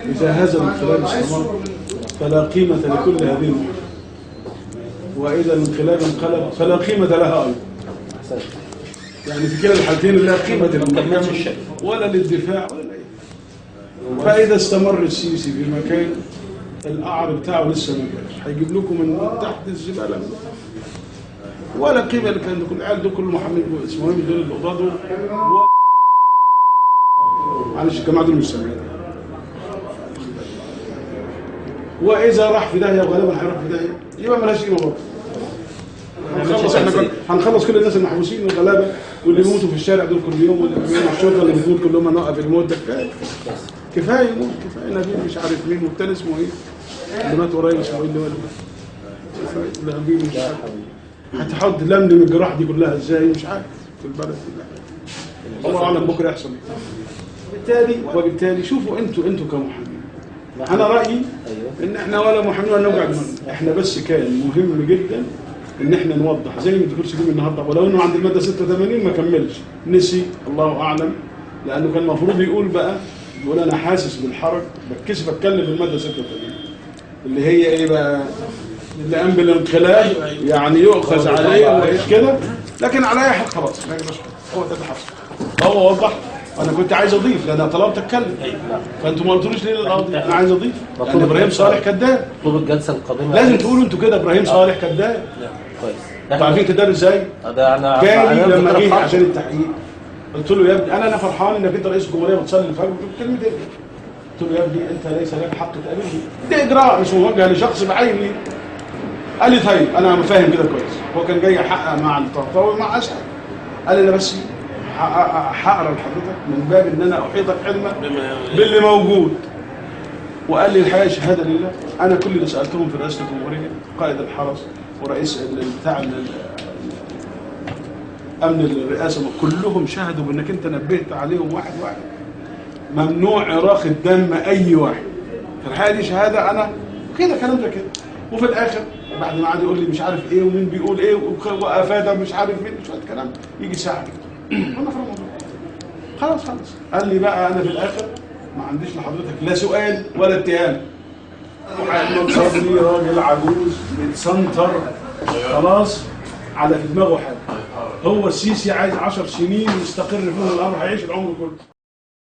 إذا هذا الانقلاب استمر فلا قيمة لكل هذه المحاولات، وإذا الانقلاب انقلب فلا قيمة لها أيضا. يعني في كلا الحالتين لا قيمة للمحكمة ولا للدفاع ولا لأي. فإذا استمر السيسي في مكان القعر بتاعه لسه ما جاش، هيجيب لكم من تحت الزبالة ولا قيمة لكان كل العيال دول كل محامين اسمهم دول اللي قصاده. معلش الجماعة دول مش سامعين. وإذا راح في داهية وغالبا هيروح في داهية يبقى مالهاش قيمة برضه. هنخلص احنا هنخلص كل الناس المحبوسين والغلابة واللي بيموتوا في الشارع دول كل يوم، واللي بيموتوا الشرطة اللي بتموت كلهم، هنوقف الموت ده. كفاية كفاية موت، كفاية نبيل مش عارف مين، والتاني اسمه ايه اللي مات قريب اسمه ايه اللي هو اللي نبيل مش عارف. هتحط لملم الجراح دي كلها ازاي مش عارف في البلد كلها، الله اعلم بكره يحصل ايه. وبالتالي شوفوا انتوا كمحامين، انا رايي ان احنا ولا محامين ولا نوجع دماغنا، احنا بس كان مهم جدا ان احنا نوضح زي ما الدكتور سليم النهارده، ولو انه عند المادة 86 ما كملش، نسي الله اعلم، لانه كان المفروض يقول بقى، يقول انا حاسس بالحرج، بتكسف اتكلم في المادة 86 اللي هي ايه بقى؟ اللي قام بالانقلاب يعني يؤخذ عليه وايش كده، لكن على اي حال خلاص ما يجراش حاجة، هو ده اللي حصل. هو وضح، انا كنت عايز اضيف لان طلبت اتكلم، فانتوا ما قلتوليش ليه للقاضي انا عايز اضيف، لان ابراهيم صالح كذاب. مطلوب الجلسة القادمة لازم تقولوا انتوا كده ابراهيم صالح كذاب. كويس. انتوا عارفين كذاب ازاي؟ ده انا جالي لما جه عشان التحقيق قلت له يا ابني انا فرحان انك انت رئيس الجمهورية بتصلي الفجر كلمتين. قلت له يا ابني انت ليس لك حق تقابلني، ده اجراء مش موجه لشخص بعيني. قال لي طيب انا فاهم كده كويس. هو كان جاي يحقق مع الطهطاوي مع اسعد. قال لي انا بس هقرا لحضرتك من باب ان انا احيطك علما باللي موجود. وقال لي الحقيقة شهادة لله، انا كل اللي سالتهم في رئاسة الجمهورية قائد الحرس ورئيس بتاع امن الرئاسة كلهم شهدوا بانك انت نبهت عليهم واحد واحد، ممنوع اراقة دم اي واحد. فالحقيقة دي شهادة انا كده كلام ده كده. وفي الاخر بعد ما قعد يقول لي مش عارف ايه ومين بيقول ايه وافاده مش عارف مين شوية كلام يجي ساعة كده كنا في رمضان خلاص خلص. قال لي بقى انا في الاخر ما عنديش لحضرتك لا سؤال ولا اتهام. محمد صبري راجل عجوز بيتسنتر خلاص على في دماغه حاجة. هو السيسي عايز 10 سنين يستقر فيهم الامر، هيعيش العمر كله.